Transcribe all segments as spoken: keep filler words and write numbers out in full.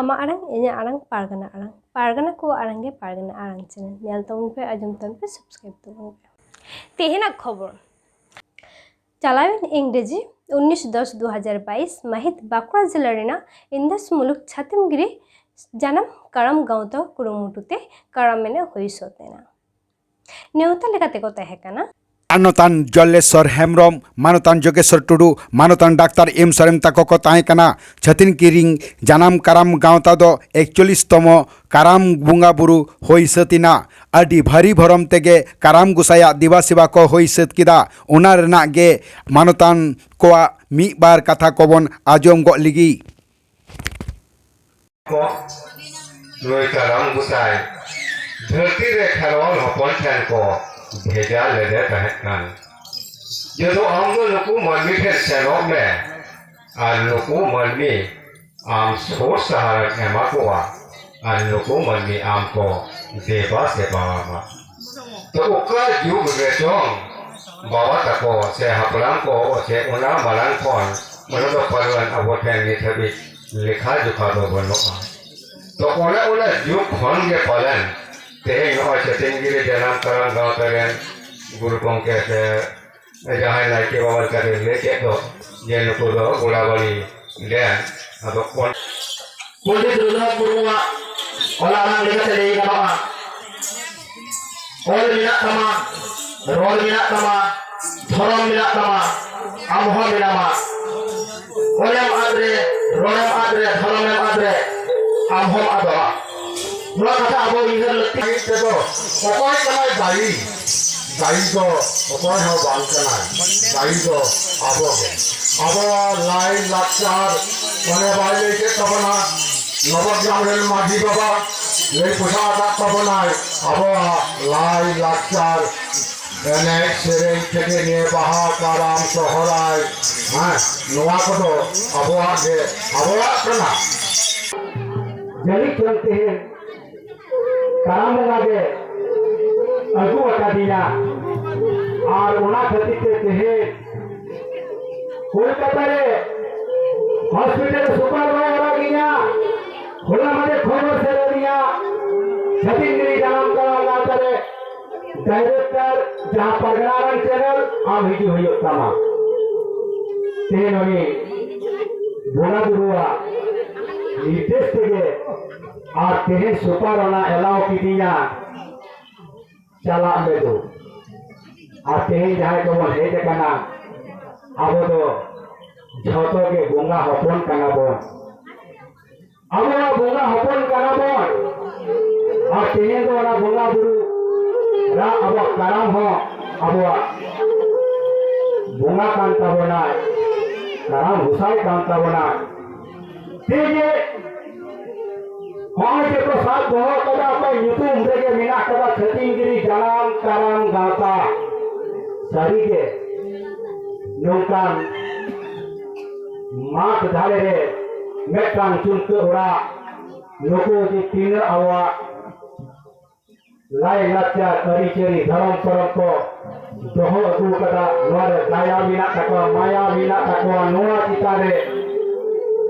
ᱟᱢᱟᱜ ᱟᱲᱟᱝ, ᱤᱧᱟᱹᱜ ᱟᱲᱟᱝ, ᱯᱟᱨᱜᱟᱱᱟ ᱟᱲᱟᱝ᱾ ᱯᱟᱨᱜᱟᱱᱟ ᱠᱚᱣᱟᱜ ᱟᱲᱟᱝ ᱜᱮ ᱯᱟᱨᱜᱟᱱᱟ ᱟᱲᱟᱝ ᱪᱮᱱᱮᱞ᱾ ᱧᱮᱞ ᱛᱟᱵᱚᱱ ᱯᱮ, ᱟᱸᱡᱚᱢ ᱛᱟᱵᱚᱱ ᱯᱮ, ᱥᱟᱵᱥᱠᱨᱟᱭᱤᱵ ᱛᱟᱵᱚᱱ ᱯᱮ᱾ ᱛᱮᱦᱮᱧᱟᱜ ᱠᱷᱚᱵᱚᱨ᱾ ᱪᱟᱞᱟᱣᱮᱱ ᱤᱝᱨᱮᱡᱤ ᱩᱱᱤᱥ ᱫᱚᱥ ᱫᱩ ᱦᱟᱡᱟᱨ ᱵᱟᱭᱤᱥ ᱢᱟᱹᱦᱤᱛ ᱵᱟᱸᱠᱩᱲᱟ ᱡᱮᱞᱟ ᱨᱮᱱᱟᱜ ᱤᱱᱫᱟᱥ ᱢᱩᱞᱩᱠ ᱪᱷᱟᱛᱤᱢᱜᱤᱨᱤ ᱡᱟᱱᱟᱢ ᱠᱟᱨᱟᱢ ᱜᱟᱶᱛᱟ ᱠᱩᱨᱩᱢᱩᱴᱩ ᱛᱮ ᱠᱟᱨᱟᱢ ᱮᱱᱮᱡ ᱦᱩᱭ ᱥᱟᱹᱛ ᱮᱱᱟ᱾ ᱱᱮᱣᱛᱟ ᱞᱮᱠᱟᱛᱮ ᱠᱚ ᱛᱟᱦᱮᱸ ᱠᱟᱱᱟ ᱢᱟᱱᱚᱛᱟᱱ ᱡᱚᱞᱮᱥᱚᱨ ᱦᱮᱢᱵᱨᱚᱢ, ᱢᱟᱱᱚᱛᱟᱱ ᱡᱳᱜᱮᱥᱚᱨ ᱴᱩᱰᱩ, ᱢᱟᱱᱚᱛᱟᱱ ᱰᱟᱠᱛᱟᱨ ᱮᱢ ᱥᱚᱨᱮᱱ ᱛᱟᱠᱚ ᱠᱚ ᱛᱟᱦᱮᱸ ᱠᱟᱱᱟ᱾ ᱪᱷᱟᱹᱛᱤᱱ ᱠᱤᱨᱤᱝ ᱡᱟᱱᱟᱢ ᱠᱟᱨᱟᱢ ᱜᱟᱶᱛᱟ ᱫᱚ ᱮᱠᱪᱚᱞᱞᱤᱥ ᱛᱚᱢᱚ ᱠᱟᱨᱟᱢ ᱵᱚᱸᱜᱟ ᱵᱩᱨᱩ ᱦᱩᱭ ᱥᱟᱹᱛ ᱮᱱᱟ᱾ ᱟᱹᱰᱤ ᱵᱷᱟᱹᱨᱤ ᱵᱷᱚᱨᱚᱢ ᱛᱮᱜᱮ ᱠᱟᱨᱟᱢ ᱜᱚᱸᱥᱟᱭᱟᱜ ᱫᱮᱵᱟ ᱥᱮᱵᱟ ᱠᱚ ᱦᱩᱭ ᱥᱟᱹᱛ ᱠᱮᱫᱟ᱾ ᱚᱱᱟ ᱨᱮᱱᱟᱜ ᱜᱮ ᱢᱟᱱᱚᱛᱟᱱ ᱠᱚᱣᱟᱜ ᱢᱤᱫ ᱵᱟᱨ ᱠᱟᱛᱷᱟ ᱠᱚᱵᱚᱱ ᱟᱸᱡᱚᱢ ᱜᱚᱫ ᱞᱮᱜᱮ᱾ ᱠᱚ, ᱱᱩᱭ ᱠᱟᱨᱟᱢ ᱜᱚᱸᱥᱟᱭ ᱫᱷᱟᱹᱨᱛᱤ ᱨᱮ ᱠᱷᱮᱨᱣᱟᱞ ᱦᱚᱯᱚᱱ ᱴᱷᱮᱱ ᱠᱚ ᱵᱷᱮᱡᱟ ᱞᱮᱫᱮ ᱛᱟᱦᱮᱸ ᱠᱟᱱ᱾ ᱡᱮᱫᱚ ᱟᱢ ᱫᱚ ᱱᱩᱠᱩ ᱢᱟᱹᱱᱢᱤ ᱴᱷᱮᱱ ᱥᱮᱱᱚᱜ ᱢᱮ ᱟᱨ ᱱᱩᱠᱩ ᱢᱟᱹᱱᱢᱤ ᱟᱢ ᱥᱩᱨ ᱥᱟᱦᱟᱨᱮᱢ ᱮᱢᱟ ᱠᱚᱣᱟ ᱟᱨ ᱱᱩᱠᱩ ᱢᱟᱹᱱᱢᱤ ᱟᱢ ᱠᱚ ᱫᱮᱵᱟ ᱥᱮᱵᱟ ᱟᱢᱟ᱾ ᱛᱚ ᱚᱠᱟ ᱡᱩᱜᱽ ᱨᱮᱪᱚᱝ ᱵᱟᱵᱟ ᱛᱟᱠᱚ ᱥᱮ ᱦᱟᱯᱲᱟᱢ ᱠᱚ ᱥᱮ ᱚᱱᱟ ᱢᱟᱲᱟᱝ ᱠᱷᱚᱱ ᱚᱱᱟ ᱫᱚ ᱯᱟᱞᱮᱱ ᱟᱵᱚ ᱴᱷᱮᱱ ᱱᱤᱛ ᱦᱟᱹᱵᱤᱡ ᱞᱮᱠᱷᱟ ᱡᱚᱠᱷᱟ ᱫᱚ ᱵᱟᱹᱱᱩᱜᱼᱟ᱾ ᱛᱚ ᱚᱱᱮ ᱚᱱᱟ ᱡᱩᱜᱽ ᱠᱷᱚᱱ ᱜᱮ ᱯᱟᱞᱮᱱ ᱛᱮᱦᱮᱧ ᱱᱚᱜᱼᱚᱭ ᱪᱮᱛᱮᱱᱜᱤᱨᱤ ᱡᱟᱱᱟᱢ ᱠᱟᱨᱟᱢ ᱜᱟᱶᱛᱟ ᱨᱮᱱ ᱜᱩᱨᱩ ᱜᱚᱢᱠᱮ ᱥᱮ ᱡᱟᱦᱟᱸᱭ ᱱᱟᱭᱠᱮ ᱵᱟᱵᱟ ᱞᱮᱠᱟᱛᱮ ᱞᱟᱹᱭ ᱠᱮᱫ ᱫᱚ ᱡᱮ ᱱᱩᱠᱩ ᱫᱚ ᱜᱳᱲᱟᱵᱟᱲᱤ ᱰᱮᱢ, ᱟᱫᱚ ᱚᱱ- ᱯᱚᱱᱰᱤᱛ ᱨᱚᱜᱷᱩᱱᱟᱛᱷ ᱢᱩᱨᱢᱩᱣᱟᱜ ᱚᱞ ᱟᱲᱟᱝ ᱞᱮᱠᱟᱛᱮ ᱞᱟᱹᱭ ᱜᱟᱱᱚᱜᱼᱟ, ᱚᱞ ᱢᱮᱱᱟᱜ ᱛᱟᱢᱟ, ᱨᱚᱲ ᱢᱮᱱᱟᱜ ᱛᱟᱢᱟ, ᱫᱷᱚᱨᱚᱢ ᱢᱮᱱᱟᱜ ᱛᱟᱢᱟ, ᱟᱢ ᱦᱚᱸ ᱢᱮᱱᱟᱢᱟ᱾ ᱚᱞᱮᱢ ᱟᱫ ᱨᱮ, ᱨᱚᱲᱮᱢ ᱟᱫ ᱨᱮ, ᱫᱷᱚᱨᱚᱢᱮᱢ ᱟᱫ ᱨᱮ, ᱟᱢ ᱦᱚᱸᱢ ᱟᱫᱚᱜᱼᱟ᱾ ᱱᱚᱣᱟ ᱠᱟᱛᱷᱟ ᱟᱵᱚ ᱩᱭᱦᱟᱹᱨ ᱞᱟᱹᱠᱛᱤ᱾ ᱞᱟᱹᱜᱤᱫ ᱛᱮᱫᱚ ᱚᱠᱚᱭ ᱠᱟᱱᱟᱭ ᱫᱟᱭᱤ? ᱫᱟᱭᱤ ᱫᱚ ᱚᱠᱚᱭ ᱦᱚᱸ ᱵᱟᱝ ᱠᱟᱱᱟᱭ᱾ ᱫᱟᱭᱤ ᱫᱚ ᱟᱵᱚ ᱜᱮ᱾ ᱟᱵᱚᱣᱟᱜ ᱞᱟᱭ ᱞᱟᱠᱪᱟᱨ ᱢᱟᱱᱮ ᱵᱟᱭ ᱞᱟᱹᱭ ᱠᱮᱫ ᱛᱟᱵᱚᱱᱟ᱾ ᱱᱚᱵᱚᱜᱨᱟᱢ ᱨᱮᱱ ᱢᱟᱹᱡᱷᱤ ᱵᱟᱵᱟ ᱞᱟᱹᱭ ᱯᱚᱥᱟᱣ ᱟᱠᱟᱫ ᱛᱟᱵᱚᱱᱟᱭ ᱟᱵᱚᱣᱟᱜ ᱞᱟᱭ ᱞᱟᱠᱪᱟᱨ, ᱮᱱᱮᱡ ᱥᱮᱨᱮᱧ ᱛᱮᱜᱮ ᱱᱤᱭᱟᱹ ᱵᱟᱦᱟ, ᱠᱟᱨᱟᱢ, ᱥᱚᱦᱨᱟᱭ, ᱦᱮᱸ, ᱱᱚᱣᱟ ᱠᱚᱫᱚ ᱟᱵᱚᱣᱟᱜ ᱜᱮ, ᱟᱵᱚᱣᱟᱜ ᱠᱟᱱᱟ᱾ ᱡᱟᱹᱱᱤᱡ ᱪᱚᱝ ᱛᱮᱦᱮᱧ ᱠᱟᱨᱟᱢ ᱵᱚᱸᱜᱟ ᱜᱮ ᱟᱹᱜᱩ ᱟᱠᱟᱫᱤᱧᱟ᱾ ᱟᱨ ᱚᱱᱟ ᱠᱷᱟᱹᱛᱤᱨ ᱛᱮ ᱛᱮᱦᱮᱧ ᱠᱳᱞᱠᱟᱛᱟ ᱨᱮ ᱦᱚᱥᱯᱤᱴᱟᱞ ᱨᱮ ᱥᱩᱯᱟᱨ ᱵᱟᱭ ᱚᱲᱟᱜᱤᱧᱟ᱾ ᱦᱚᱞᱟ ᱢᱟᱫᱷᱮᱨ ᱠᱷᱚᱵᱚᱨ ᱥᱮᱴᱮᱨ ᱟᱹᱫᱤᱧᱟ, ᱪᱷᱟᱹᱛᱤᱥᱜᱤᱨᱤ ᱡᱟᱱᱟᱢ ᱠᱟᱨᱟᱢ ᱜᱟᱶᱛᱟ ᱨᱮ ᱰᱟᱭᱨᱮᱠᱴᱚᱨ ᱡᱟᱦᱟᱸ ᱯᱟᱨᱜᱟᱱᱟ ᱨᱮᱱ ᱪᱮᱱᱮᱞ ᱟᱢ ᱦᱤᱡᱩᱜ ᱦᱩᱭᱩᱜ ᱛᱟᱢᱟ᱾ ᱛᱮᱦᱮᱧ ᱩᱱᱤ ᱵᱚᱸᱜᱟ ᱵᱩᱨᱩᱣᱟᱜ ᱱᱤᱨᱫᱮᱥ ᱛᱮᱜᱮ ᱟᱨ ᱛᱮᱦᱮᱧ ᱥᱩᱯᱟᱨ ᱚᱱᱟ ᱮᱞᱟᱣ ᱠᱤᱫᱤᱧᱟ, ᱪᱟᱞᱟᱜ ᱢᱮ ᱫᱩ᱾ ᱟᱨ ᱛᱮᱦᱮᱧ ᱡᱟᱦᱟᱸᱭ ᱠᱚᱵᱚᱱ ᱦᱮᱡ ᱟᱠᱟᱱᱟ, ᱟᱵᱚ ᱫᱚ ᱡᱷᱚᱛᱚ ᱜᱮ ᱵᱚᱸᱜᱟ ᱦᱚᱯᱚᱱ ᱠᱟᱱᱟ ᱵᱚᱱ᱾ ᱟᱵᱚᱣᱟᱜ ᱵᱚᱸᱜᱟ ᱦᱚᱯᱚᱱ ᱠᱟᱱᱟ ᱵᱚᱱ᱾ ᱟᱨ ᱛᱮᱦᱮᱧ ᱫᱚ ᱚᱱᱟ ᱵᱚᱸᱜᱟ ᱵᱩᱨᱩ ᱨᱟᱜ ᱟᱵᱚᱣᱟᱜ ᱠᱟᱨᱟᱢ ᱦᱚᱸ ᱟᱵᱚᱣᱟᱜ ᱵᱚᱸᱜᱟ ᱠᱟᱱ ᱛᱟᱵᱚᱱᱟᱭ, ᱠᱟᱨᱟᱢ ᱜᱚᱸᱥᱟᱭ ᱠᱟᱱ ᱛᱟᱵᱚᱱᱟᱭ᱾ ᱛᱮᱜᱮ ᱱᱚᱜᱼᱚᱭ ᱡᱮ ᱠᱚ ᱥᱟᱵ ᱫᱚᱦᱚ ᱠᱟᱫᱟ, ᱚᱠᱚᱭ ᱧᱩᱛᱩᱢ ᱨᱮᱜᱮ ᱢᱮᱱᱟᱜ ᱠᱟᱫᱟ ᱪᱷᱟᱹᱛᱤᱥᱜᱤᱨᱤ ᱡᱟᱱᱟᱢ ᱠᱟᱨᱟᱢ ᱜᱟᱶᱛᱟ᱾ ᱥᱟᱹᱨᱤᱜᱮ ᱱᱚᱝᱠᱟᱱ ᱢᱟᱴᱷ ᱫᱷᱟᱨᱮ ᱨᱮ ᱢᱤᱫᱴᱟᱝ ᱪᱩᱢᱠᱟᱹ ᱚᱲᱟᱜ, ᱱᱩᱠᱩ ᱡᱮ ᱛᱤᱱᱟᱹᱜ ᱟᱵᱚᱣᱟᱜ ᱞᱟᱭ ᱞᱟᱠᱪᱟᱨ, ᱟᱹᱨᱤᱪᱟᱹᱞᱤ, ᱫᱷᱚᱨᱚᱢ ᱠᱚᱨᱚᱢ ᱠᱚ ᱫᱚᱦᱚ ᱟᱹᱜᱩ ᱠᱟᱫᱟ, ᱱᱚᱣᱟ ᱨᱮ ᱫᱟᱭᱟ ᱢᱮᱱᱟᱜ ᱛᱟᱠᱚᱣᱟ, ᱢᱟᱭᱟ ᱢᱮᱱᱟᱜ ᱛᱟᱠᱚᱣᱟ, ᱱᱚᱣᱟ ᱪᱮᱛᱟᱱ ᱨᱮ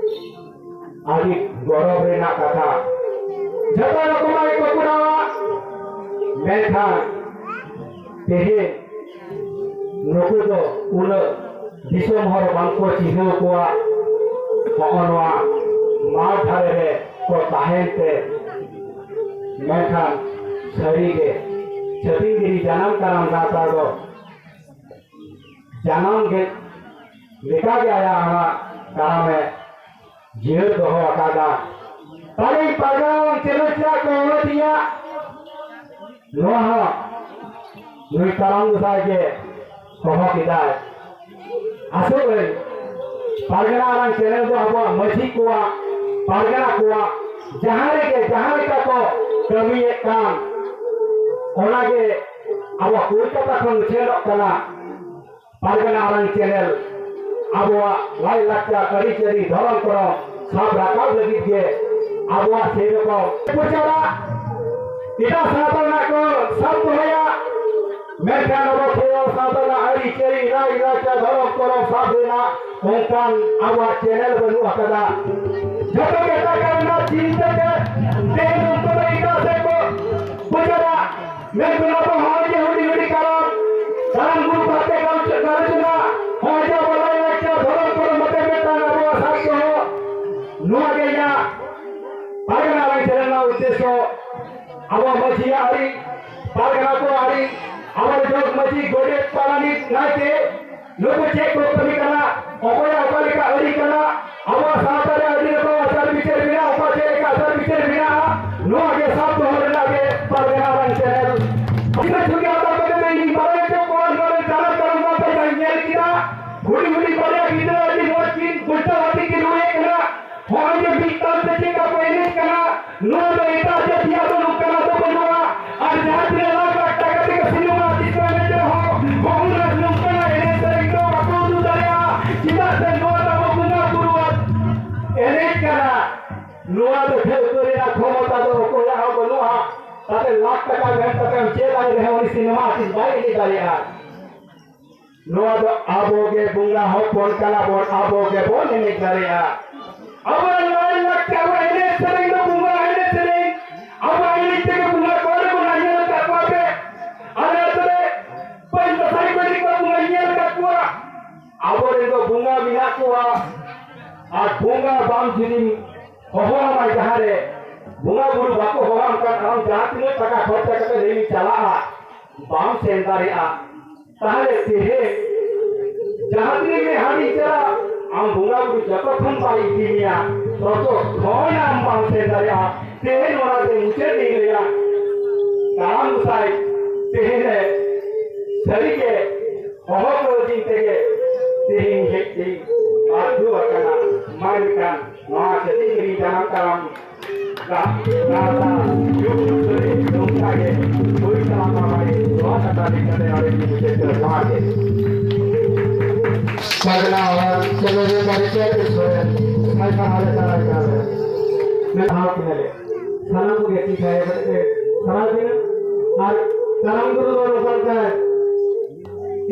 ᱟᱹᱰᱤ ᱜᱚᱨᱚᱵᱽ ᱨᱮᱱᱟᱜ ᱠᱟᱛᱷᱟ᱾ ᱡᱷᱚᱛᱚ ᱨᱚᱠᱚᱢᱟᱜ ᱜᱮᱠᱚ ᱠᱚᱨᱟᱣᱟ, ᱢᱮᱱᱠᱷᱟᱱ ᱛᱮᱦᱮᱧ ᱱᱩᱠᱩ ᱫᱚ ᱩᱱᱟᱹᱜ ᱫᱤᱥᱚᱢ ᱦᱚᱲ ᱵᱟᱝᱠᱚ ᱪᱤᱱᱦᱟᱹᱣ ᱠᱚᱣᱟ᱾ ᱦᱚᱸᱜᱼᱚ ᱱᱚᱣᱟ ᱢᱟᱴᱷ ᱫᱷᱟᱨᱮ ᱨᱮ ᱠᱚ ᱛᱟᱦᱮᱱ ᱛᱮ, ᱢᱮᱱᱠᱷᱟᱱ ᱥᱟᱹᱨᱤᱜᱮ ᱪᱷᱟᱹᱛᱤᱥᱜᱤᱨᱤ ᱡᱟᱱᱟᱢ ᱠᱟᱨᱟᱢ ᱜᱟᱶᱛᱟ ᱫᱚ ᱡᱟᱱᱟᱢ ᱜᱮ ᱞᱮᱠᱟᱜᱮ ᱟᱭᱟᱜ ᱚᱱᱟ ᱠᱟᱨᱟᱢᱮ ᱡᱤᱭᱟᱹᱲ ᱫᱚᱦᱚ ᱟᱠᱟᱫᱟ᱾ ᱛᱟᱦᱞᱮ ᱯᱟᱨᱜᱟᱱᱟ ᱪᱮᱞᱮ ᱪᱮᱫᱟᱜ ᱠᱚ ᱦᱚᱦᱚ ᱟᱹᱫᱤᱧᱟ? ᱱᱚᱣᱟ ᱦᱚᱸ ᱱᱩᱭ ᱠᱟᱨᱟᱢ ᱜᱚᱸᱥᱟᱭ ᱜᱮ ᱦᱚᱦᱚ ᱠᱮᱫᱟᱭ᱾ ᱟᱥᱚᱞ ᱨᱮ ᱯᱟᱨᱜᱟᱱᱟ ᱨᱮᱱᱟᱜ ᱪᱮᱱᱮᱞ ᱫᱚ ᱟᱵᱚᱣᱟᱜ ᱢᱟᱹᱡᱷᱤ ᱠᱚᱣᱟᱜ, ᱯᱟᱨᱜᱟᱱᱟ ᱠᱚᱣᱟᱜ ᱡᱟᱦᱟᱸ ᱨᱮᱜᱮ ᱡᱟᱦᱟᱸ ᱞᱮᱠᱟ ᱠᱚ ᱠᱟᱹᱢᱤᱭᱮᱫ ᱠᱟᱱ, ᱚᱱᱟᱜᱮ ᱟᱵᱚ ᱠᱳᱞᱠᱟᱛᱟ ᱠᱷᱚᱱ ᱩᱪᱷᱟᱹᱱᱚᱜ ᱠᱟᱱᱟ ᱯᱟᱨᱜᱟᱱᱟ ᱟᱲᱟᱝ ᱪᱮᱱᱮᱞ᱾ ᱟᱵᱚᱣᱟᱜ ᱞᱟᱭᱼᱞᱟᱠᱪᱟᱨ, ᱟᱹᱨᱤᱪᱟᱹᱞᱤ, ᱫᱷᱚᱨᱚᱢ ᱠᱚᱨᱚᱢ ᱥᱟᱵ ᱨᱟᱠᱟᱵ ᱞᱟᱹᱜᱤᱫ ᱜᱮ ᱟᱵᱚᱣᱟᱜ ᱥᱮᱨᱚᱠᱚᱢ ᱯᱨᱚᱪᱟᱨᱟ, ᱮᱴᱟᱜ ᱥᱟᱶᱛᱟ ᱨᱮᱱᱟᱜ ᱠᱚ ᱥᱟᱵ ᱫᱚᱦᱚᱭᱟ, ᱢᱮᱱᱠᱷᱟᱱ ᱟᱵᱚ ᱠᱷᱮᱨᱣᱟᱲ ᱥᱟᱶᱛᱟ ᱨᱮᱱᱟᱜ ᱟᱹᱨᱤᱪᱟᱹᱞᱤ, ᱞᱟᱭᱼᱞᱟᱠᱪᱟᱨ, ᱫᱷᱚᱨᱚᱢ ᱠᱚᱨᱚᱢ ᱥᱟᱵ ᱨᱮᱱᱟᱜ ᱚᱱᱠᱟᱱ ᱟᱵᱚᱣᱟᱜ ᱪᱮᱱᱮᱞ ᱵᱟᱹᱱᱩᱜ ᱟᱠᱟᱫᱟ᱾ ᱡᱚᱛᱚ ᱜᱮ ᱴᱟᱠᱟ ᱨᱮᱱᱟᱜ ᱪᱤᱱᱛᱟᱹ ᱛᱮ ᱛᱮᱦᱮᱧ ᱩᱱᱠᱩ ᱫᱚ ᱮᱴᱟᱜ ᱥᱮᱫ ᱠᱚ ᱯᱨᱚᱪᱟᱨᱟ᱾ ᱢᱮᱱᱠᱷᱟᱱ ᱟᱵᱚ ᱦᱚᱸᱜᱼᱚᱭ ᱡᱮ ᱦᱩᱰᱤᱧ ᱦᱩᱰᱤᱧ ᱠᱟᱨᱟᱢ, ᱠᱟᱨᱟᱢ ᱜᱩᱨᱩ ᱠᱟᱛᱮ ᱜᱟᱞᱚᱪ, ᱜᱟᱞᱚᱪ ᱨᱮᱱᱟᱜ ᱦᱚᱸᱜᱼᱚᱭ ᱡᱮ ᱟᱵᱚ ᱞᱟᱭᱼᱞᱟᱠᱪᱟᱨ ᱫᱷᱚᱨᱚᱢ ᱠᱚᱨᱚᱢ ᱠᱟᱛᱮ ᱢᱤᱫᱴᱟᱝ ᱟᱵᱚᱣᱟᱜ ᱥᱟᱵ ᱫᱚᱦᱚ, ᱱᱚᱣᱟ ᱜᱮ ᱤᱧᱟᱹᱜ ᱯᱟᱨᱜᱟᱱᱟ ᱟᱲᱟᱝ ᱪᱮᱱᱮᱞ ᱨᱮᱱᱟᱜ ᱩᱫᱽᱫᱮᱥᱥᱚ᱾ ᱟᱵᱚ ᱢᱟᱹᱡᱷᱤ ᱟᱹᱨᱤ, ᱯᱟᱨᱜᱟᱱᱟ ᱠᱚ ᱟᱹᱨᱤ, ᱟᱵᱚ ᱡᱚᱜᱽ ᱢᱟᱹᱡᱷᱤ, ᱜᱚᱰᱮᱛ, ᱯᱟᱨᱟᱱᱤᱠ, ᱱᱟᱭᱠᱮ, ᱱᱩᱠᱩ ᱪᱮᱫ ᱠᱚ ᱠᱟᱹᱢᱤ ᱠᱟᱱᱟ, ᱚᱠᱚᱭᱟᱜ ᱚᱠᱟ ᱞᱮᱠᱟ ᱟᱹᱨᱤ ᱠᱟᱱᱟ, ᱟᱵᱚᱣᱟᱜ ᱥᱟᱶᱛᱟ ᱨᱮ ᱟᱹᱰᱤ ᱨᱚᱠᱚᱢ ᱟᱪᱟᱨ ᱵᱤᱪᱟᱹᱨ ᱢᱮᱱᱟᱜᱼᱟ, ᱚᱠᱟ ᱪᱮᱫ ᱞᱮᱠᱟ ᱟᱪᱟᱨ ᱵᱤᱪᱟᱹᱨ ᱢᱮᱱᱟᱜᱼᱟ, ᱱᱚᱣᱟ ᱜᱮ ᱥᱟᱵ ᱫᱚᱦᱚ ᱨᱮᱱᱟᱜ ᱜᱮ ᱯᱟᱨᱜᱟᱱᱟ ᱟᱲᱟᱝ ᱪᱮᱱᱮᱞ᱾ ᱤᱱᱟᱹ ᱪᱷᱩᱴᱤ ᱦᱟᱛᱟᱣ ᱠᱟᱛᱮ ᱫᱚ ᱤᱧ ᱵᱟᱲᱟᱭ ᱦᱚᱪᱚ ᱠᱚᱣᱟ, ᱱᱚᱣᱟ ᱨᱮ ᱪᱟᱞᱟᱜ ᱠᱟᱱᱟ, ᱚᱱᱟ ᱯᱟᱭᱥᱟᱧ ᱧᱮᱞ ᱠᱮᱫᱟ, ᱦᱩᱰᱤᱧ ᱦᱩᱰᱤᱧ ᱵᱟᱨᱭᱟ ᱜᱤᱫᱽᱨᱟᱹ ᱟᱹᱰᱤ ᱢᱚᱡᱽ ᱠᱤᱱ ᱜᱩᱞᱴᱟᱹᱣ ᱟᱛᱮ ᱠᱤᱱ ᱨᱩᱭᱮᱫ ᱠᱟᱱᱟ᱾ ᱦᱚᱸᱜᱼᱚᱭ ᱡᱮ ᱢᱤᱫ ᱛᱟᱞ ᱛᱮ ᱪᱮᱫ ᱞᱮᱠᱟ ᱠᱚ ᱮᱱᱮᱡ ᱠᱟᱱᱟ, ᱱᱚᱣᱟ ᱫᱚ ᱮᱴᱟᱜ ᱡᱟᱹᱛᱤᱭᱟᱜ ᱫᱚ ᱱᱚᱝᱠᱟᱱᱟᱜ ᱫᱚ ᱵᱟᱹᱱᱩᱜᱼᱟ᱾ ᱟᱨ ᱡᱟᱦᱟᱸ ᱛᱤᱱᱟᱹᱜ ᱞᱟᱠᱷ ᱞᱟᱠᱷ ᱴᱟᱠᱟ ᱛᱮ ᱥᱤᱱᱮᱢᱟ ᱟᱨᱴᱤᱥᱴ ᱠᱚ ᱮᱱᱮᱡ ᱨᱮᱦᱚᱸ, ᱵᱟᱹᱵᱩ ᱨᱟᱡᱽ ᱱᱚᱝᱠᱟᱱᱟᱜ ᱮᱱᱮᱡ ᱥᱮᱨᱮᱧ ᱫᱚ ᱵᱟᱠᱚ ᱩᱫᱩᱜ ᱫᱟᱲᱮᱭᱟᱜᱼᱟ᱾ ᱪᱮᱫᱟᱜ ᱥᱮ ᱱᱚᱣᱟ ᱫᱚ ᱟᱵᱚ ᱵᱚᱸᱜᱟ ᱵᱩᱨᱩᱣᱟᱜ ᱮᱱᱮᱡ ᱠᱟᱱᱟ᱾ ᱱᱚᱣᱟ ᱫᱚ ᱴᱷᱟᱹᱣᱠᱟᱹ ᱨᱮᱱᱟᱜ ᱠᱷᱚᱢᱚᱛᱟ ᱫᱚ ᱚᱠᱚᱭᱟᱜ ᱦᱚᱸ ᱵᱟᱹᱱᱩᱜᱼᱟ᱾ ᱛᱟᱛᱮ ᱞᱟᱠᱷ ᱴᱟᱠᱟ ᱜᱷᱟᱱ ᱴᱟᱠᱟᱢ ᱪᱮᱫ ᱟᱭ ᱨᱮᱦᱚᱸ, ᱩᱱᱤ ᱥᱤᱱᱮᱢᱟ ᱟᱨᱴᱤᱥᱴ ᱵᱟᱭ ᱮᱱᱮᱡ ᱫᱟᱲᱮᱭᱟᱜᱼᱟ᱾ ᱱᱚᱣᱟ ᱫᱚ ᱟᱵᱚ ᱜᱮ ᱵᱚᱸᱜᱟ ᱦᱚᱯᱚᱱ ᱠᱟᱱᱟ ᱵᱚᱱ, ᱟᱵᱚ ᱜᱮᱵᱚᱱ ᱮᱱᱮᱡ ᱫᱟᱲᱮᱭᱟᱜᱼᱟ᱾ ᱟᱵᱚᱣᱟᱜ ᱞᱟᱭ ᱞᱟᱠᱪᱟᱨ, ᱟᱵᱚᱣᱟᱜ ᱮᱱᱮᱡ ᱥᱮᱨᱮᱧ ᱫᱚ ᱵᱚᱸᱜᱟ ᱮᱱᱮᱡ ᱥᱮᱨᱮᱧ᱾ ᱟᱵᱚᱣᱟᱜ ᱮᱱᱮᱡ ᱛᱮᱜᱮ ᱵᱚᱸᱜᱟ ᱠᱚ ᱟᱞᱮ ᱵᱚᱱ ᱧᱮᱞ ᱟᱠᱟᱫ ᱠᱚᱣᱟ ᱯᱮ᱾ ᱟᱞᱮ ᱟᱹᱛᱩ ᱨᱮ ᱯᱟᱹᱦᱤᱞ ᱫᱟᱸᱥᱟᱭ ᱠᱚ ᱮᱱᱮᱡ ᱠᱚᱣᱟ, ᱵᱚᱸᱜᱟᱧ ᱧᱮᱞ ᱟᱠᱟᱫ ᱠᱚᱣᱟ᱾ ᱟᱵᱚᱨᱮᱱ ᱫᱚ ᱵᱚᱸᱜᱟ ᱢᱮᱱᱟᱜ ᱠᱚᱣᱟ᱾ ᱟᱨ ᱵᱚᱸᱜᱟ ᱵᱟᱢ ᱡᱩᱫᱤᱢ ᱦᱚᱦᱚᱣᱟᱢᱟ ᱡᱟᱦᱟᱸ ᱨᱮ, ᱵᱚᱸᱜᱟ ᱵᱩᱨᱩ ᱵᱟᱠᱚ ᱦᱚᱦᱚᱣᱟᱢ ᱠᱷᱟᱱ ᱟᱢ ᱡᱟᱦᱟᱸ ᱛᱤᱱᱟᱹᱜ ᱴᱟᱠᱟ ᱠᱷᱚᱨᱪᱟ ᱠᱟᱛᱮ ᱞᱟᱹᱭ ᱪᱟᱞᱟᱜᱼᱟ, ᱵᱟᱢ ᱥᱮᱱ ᱫᱟᱲᱮᱭᱟᱜᱼᱟ᱾ ᱛᱟᱦᱞᱮ ᱛᱮᱦᱮᱧ ᱡᱟᱦᱟᱸ ᱛᱤᱱᱟᱹᱜ ᱜᱮ ᱦᱟᱺᱰᱤ ᱪᱟᱞᱟᱜ, ᱟᱢ ᱵᱚᱸᱜᱟ ᱵᱩᱨᱩ ᱡᱚᱛᱚ ᱠᱷᱚᱱ ᱵᱟᱭ ᱤᱫᱤ ᱢᱮᱭᱟ, ᱛᱚᱛᱚ ᱠᱷᱚᱱ ᱟᱢ ᱵᱟᱢ ᱥᱮᱱ ᱫᱟᱲᱮᱭᱟᱜᱼᱟ᱾ ᱛᱮᱦᱮᱧ ᱚᱱᱟᱛᱮ ᱢᱩᱪᱟᱹᱫ ᱤᱧ ᱞᱟᱹᱭᱟ, ᱠᱟᱨᱟᱢ ᱜᱚᱸᱥᱟᱭ ᱛᱮᱦᱮᱧ ᱮ ᱥᱟᱹᱨᱤᱜᱮ ᱦᱚᱦᱚ ᱠᱟᱹᱣᱫᱤᱧ ᱛᱮᱜᱮ ᱛᱮᱦᱮᱧ ᱦᱮᱡ ᱛᱮᱧ ᱵᱟᱫᱽᱫᱷᱚ ᱟᱠᱟᱱᱟ᱾ ᱢᱟ ᱮᱱᱠᱷᱟᱱ ᱱᱚᱣᱟ ᱠᱟᱹᱴᱤᱡ ᱜᱮᱞᱤᱧ ᱡᱟᱱᱟᱢ ᱠᱟᱨᱟᱢ ᱜᱟᱶᱛᱟ ᱡᱩᱜᱽ ᱡᱩᱜᱽ ᱫᱷᱚᱨᱮ ᱱᱚᱝᱠᱟ ᱜᱮ ᱦᱩᱭ ᱪᱟᱞᱟᱜ ᱢᱟ ᱵᱟᱲᱮ, ᱱᱚᱣᱟ ᱠᱟᱛᱷᱟ ᱞᱟᱹᱭ ᱠᱟᱛᱮ ᱱᱚᱰᱮ ᱜᱮ ᱢᱩᱪᱟᱹᱫ ᱫᱚ ᱡᱚᱦᱟᱨ ᱜᱮ᱾ ᱥᱟᱡᱽᱱᱟ ᱦᱚᱲ ᱪᱮᱞᱮ ᱨᱮ ᱵᱟᱲᱮ ᱪᱮ ᱥᱚᱨᱮᱱ, ᱥᱟᱭ ᱥᱟᱦᱟ ᱨᱮ ᱪᱟᱞᱟᱣ ᱠᱟᱱᱟ᱾ ᱢᱮᱫ ᱦᱟᱣ ᱠᱤᱱᱟᱞᱮ᱾ ᱥᱟᱱᱟᱢ ᱠᱚᱜᱮ ᱛᱤ ᱛᱷᱟᱭᱚ ᱠᱟᱛᱮ ᱯᱮ ᱥᱟᱨᱦᱟᱣ ᱠᱤᱱᱟ᱾ ᱟᱨ ᱠᱟᱨᱟᱢ ᱜᱩᱨᱩ ᱫᱚ ᱱᱚᱝᱠᱟ ᱞᱮᱠᱟᱭ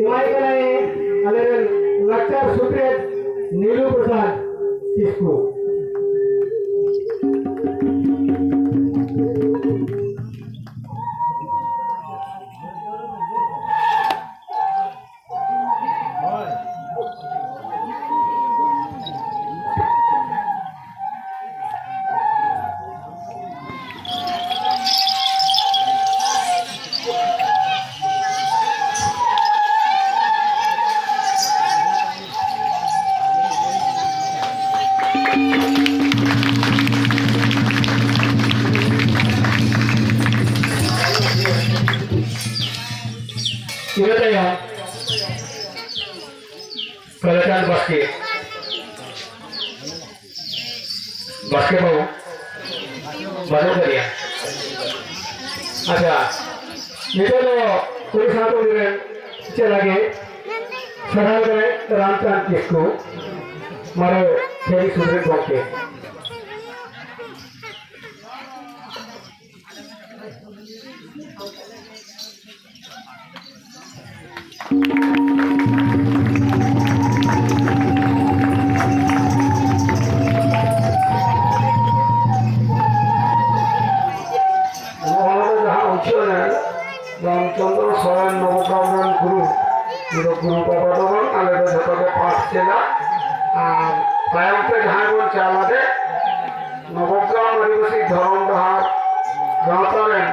ᱮᱢᱟᱭ ᱠᱟᱱᱟᱭ ᱟᱞᱮᱨᱮᱱ ᱞᱟᱠᱪᱟᱨ ᱥᱩᱛᱨᱮᱛ ᱱᱤᱞᱩ ᱯᱨᱚᱥᱟᱫᱽ ᱠᱤᱥᱠᱩ᱾ ᱤᱱᱟᱹ ᱛᱟᱭᱚᱢ ᱠᱟᱞᱟᱪᱟᱸᱫᱽ ᱵᱟᱥᱠᱮ, ᱵᱟᱥᱠᱮ ᱵᱟᱹᱵᱩ, ᱵᱟᱹᱱᱩᱜ ᱟᱠᱟᱫᱮᱭᱟ᱾ ᱟᱪᱪᱷᱟ, ᱱᱤᱛᱚᱜ ᱫᱚ ᱩᱱᱤ ᱥᱟᱶᱛᱮ ᱩᱱᱤ ᱨᱮᱱ ᱪᱮᱞᱟ ᱜᱮ ᱥᱟᱨᱦᱟᱣ ᱠᱟᱱᱟᱭ ᱨᱟᱢᱪᱟᱸᱫᱽ ᱠᱤᱥᱠᱩ, ᱢᱟᱨᱮ ᱠᱷᱮᱞ ᱥᱩᱫᱷᱨᱟᱹ ᱜᱚᱢᱠᱮ᱾ ᱱᱚᱣᱟ ᱫᱚ ᱡᱟᱦᱟᱸ ᱩᱪᱷᱟᱹᱱ ᱮᱱ, ᱨᱟᱢᱪᱚᱸᱫᱽᱨᱚ ᱥᱚᱨᱮᱱ ᱱᱚᱵᱚᱜᱨᱟᱢ ᱨᱮᱱ ᱜᱩᱨᱩ, ᱩᱱᱤ ᱫᱚ ᱜᱩᱨᱩ ᱵᱟᱵᱟ ᱫᱚ ᱵᱟᱝ, ᱟᱞᱮ ᱫᱚ ᱡᱷᱚᱛᱚ ᱜᱮ ᱯᱟᱸᱪ ᱪᱮᱞᱟ᱾ ᱟᱨ ᱛᱟᱭᱚᱢ ᱛᱮ ᱡᱟᱦᱟᱸᱭ ᱵᱚᱱ ᱪᱟᱞ ᱟᱫᱮ, ᱱᱚᱵᱚᱜᱨᱟᱢ ᱟᱹᱫᱤᱵᱟᱹᱥᱤ ᱫᱷᱚᱨᱚᱢ ᱰᱟᱦᱟᱨ ᱜᱟᱶᱛᱟ ᱨᱮᱱ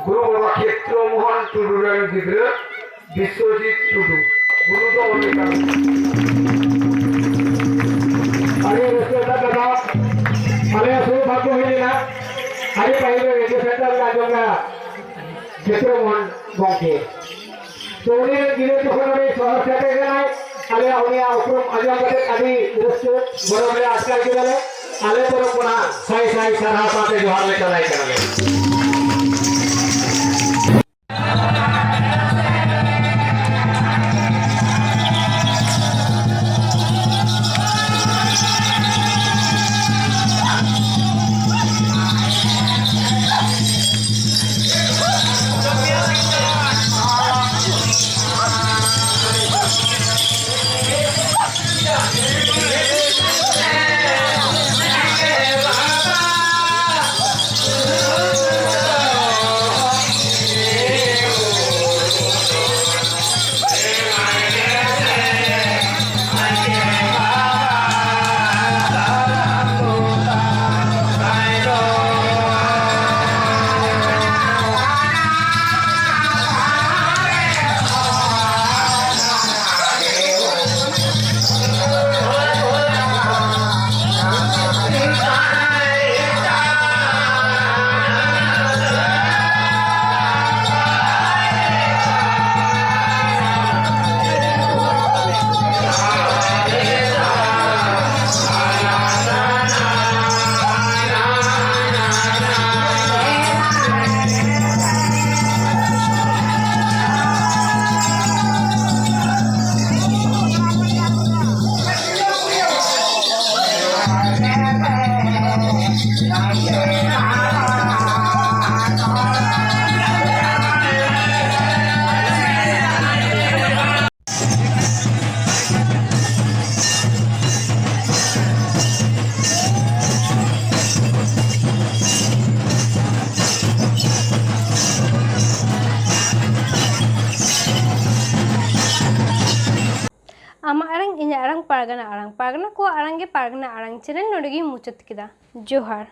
ᱜᱩᱨᱩ ᱵᱟᱵᱟ ᱠᱷᱮᱛᱨᱚ ᱢᱳᱦᱚᱱ ᱴᱩᱰᱩ ᱨᱮᱱ ᱜᱤᱫᱽᱨᱟᱹ ᱵᱤᱥᱣᱚᱡᱤᱛ ᱴᱩᱰᱩ, ᱜᱩᱨᱩ ᱫᱚ ᱩᱱᱤ ᱠᱟᱱᱟ᱾ ᱟᱹᱰᱤ ᱨᱟᱹᱥᱠᱟᱹ ᱨᱮᱱᱟᱜ ᱠᱟᱛᱷᱟ, ᱟᱞᱮᱭᱟᱜ ᱥᱩᱨ ᱵᱷᱟᱜᱽ ᱦᱩᱭ ᱞᱮᱱᱟ, ᱟᱹᱰᱤ ᱯᱟᱹᱦᱤᱞ ᱨᱮ ᱨᱮᱰᱤᱭᱳ ᱥᱮᱱᱴᱟᱨ ᱨᱮ ᱟᱸᱡᱚᱢ ᱞᱮᱱᱟ ᱠᱷᱮᱛᱨᱚ ᱢᱳᱦᱚᱱ ᱜᱚᱢᱠᱮ᱾ ᱛᱚ ᱩᱱᱤ ᱨᱮᱱ ᱜᱤᱫᱽᱨᱟᱹ ᱡᱚᱠᱷᱚᱱ ᱱᱚᱰᱮ ᱥᱚᱦᱚᱨ ᱥᱮᱴᱮᱨ ᱮᱱᱟᱭ, ᱟᱞᱮᱭᱟᱜ ᱩᱱᱤᱭᱟᱜ ᱩᱯᱨᱩᱢ ᱟᱸᱡᱚᱢ ᱠᱟᱛᱮ ᱟᱹᱰᱤ ᱨᱟᱹᱥᱠᱟᱹ ᱜᱚᱨᱚᱵᱽ ᱞᱮ ᱟᱴᱠᱟᱨ ᱠᱮᱫᱟᱞᱮ᱾ ᱟᱞᱮ ᱛᱚᱨᱚᱯ ᱠᱷᱚᱱᱟᱜ ᱥᱟᱭ ᱥᱟᱭ ᱥᱟᱨᱦᱟᱣ ᱥᱟᱶᱛᱮ ᱡᱚᱦᱟᱨ ᱞᱮ ᱪᱟᱞᱟᱭ ᱠᱟᱱᱟ ᱞᱮ᱾ ᱟᱢᱟᱜ ᱟᱲᱟᱝ, ᱤᱧᱟᱹᱜ ᱟᱲᱟᱝ, ᱯᱟᱨᱜᱟᱱᱟ ᱟᱲᱟᱝ᱾ ᱯᱟᱨᱜᱟᱱᱟ ᱠᱚᱣᱟᱜ ᱟᱲᱟᱝ ᱜᱮ ᱯᱟᱨᱜᱟᱱᱟ ᱟᱲᱟᱝ ᱪᱮᱱᱮᱞ ᱱᱚᱰᱮ ᱜᱤᱧ ᱢᱩᱪᱟᱹᱫ ᱠᱮᱫᱟ᱾ ᱡᱚᱦᱟᱨ᱾